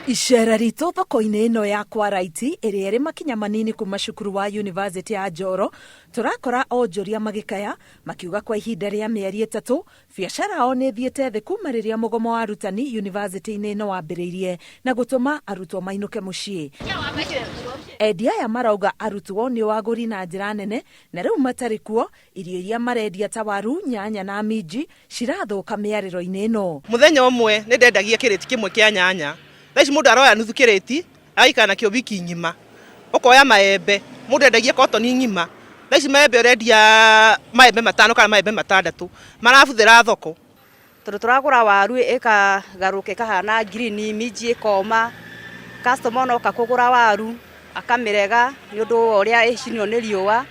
Icera ritũ thoko-inĩ ĩno ya kwa Raiti ĩrĩa ĩrĩ makinya manini kuma cukuru wa Yunivasĩtĩ ya Njoro, tũrakora onjoria magĩkaya makiuga kwa ihinda rĩa mĩeri ĩtatũ biacara yao nĩ ĩthiĩte thĩ kuma rĩrĩa mũgomo wa arutani yunivasĩtĩ-inĩ ĩno wambĩrĩirie na gũtũma arutwo mainũke mũciĩ. Endia aya marauga arutwo nĩo agũri na njĩra nene na rĩu matarĩ kuo, irio iria marendia ta waru, nyanya na minji cirathũka mĩarĩro-inĩ ĩno. Mũthenya ũmwe nĩ ndendagia kĩrĩti kĩmwe kĩa nyanya, thaa ici mũndũ aroya nuthu kĩrĩti agaikara nakĩo wiki ng'ima. Ũkoya maembe, mũndũ endagia kotoni ng'ima, thaa ici maembe ũrendia maembe matano kana maembe matandatũ, marabuthĩra thoko. Tondũ tũragũra waru ĩkagarũrũka ĩkahana ngirini, minji ĩkoma, customer ona oka kũgũra waru akamĩrega nĩ ũndũ wa ũrĩa ĩcinwo nĩ riũa,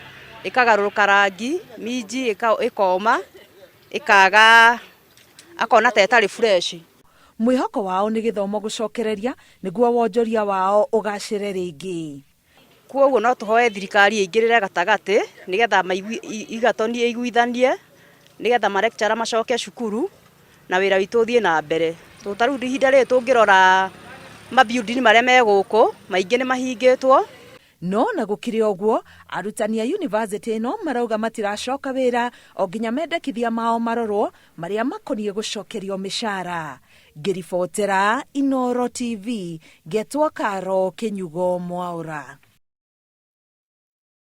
ĩkagarũrũka rangi, minji ĩkoma, ĩkaga, akona ta ĩtarĩ fresh. Mwĩhoko wao nĩ gĩthomo gũcokereria nĩguo wonjoria wao ũgacĩre rĩngĩ. Kwoguo no tũhoe thirikari ĩingĩrĩre gatagatĩ nĩgetha Egerton ĩiguithanie nĩgetha ma lecturer macoke cukuru na wĩra witũ ũthiĩ na mbere. Tondũ ta rĩu ihinda rĩrĩ tũngĩrora ma building marĩa me gũkũ maingĩ nĩ mahingĩtwo. No ona gũkĩrĩ ũguo, arutani a yunivasĩtĩ ĩno marauga matiracoka wĩra o nginya mendekithia mao marorwo marĩa makoniĩ gũcokerio mĩcara. Ngĩribotera Inooro TV, ngetwo Karo Kĩnyugo Mwaũra.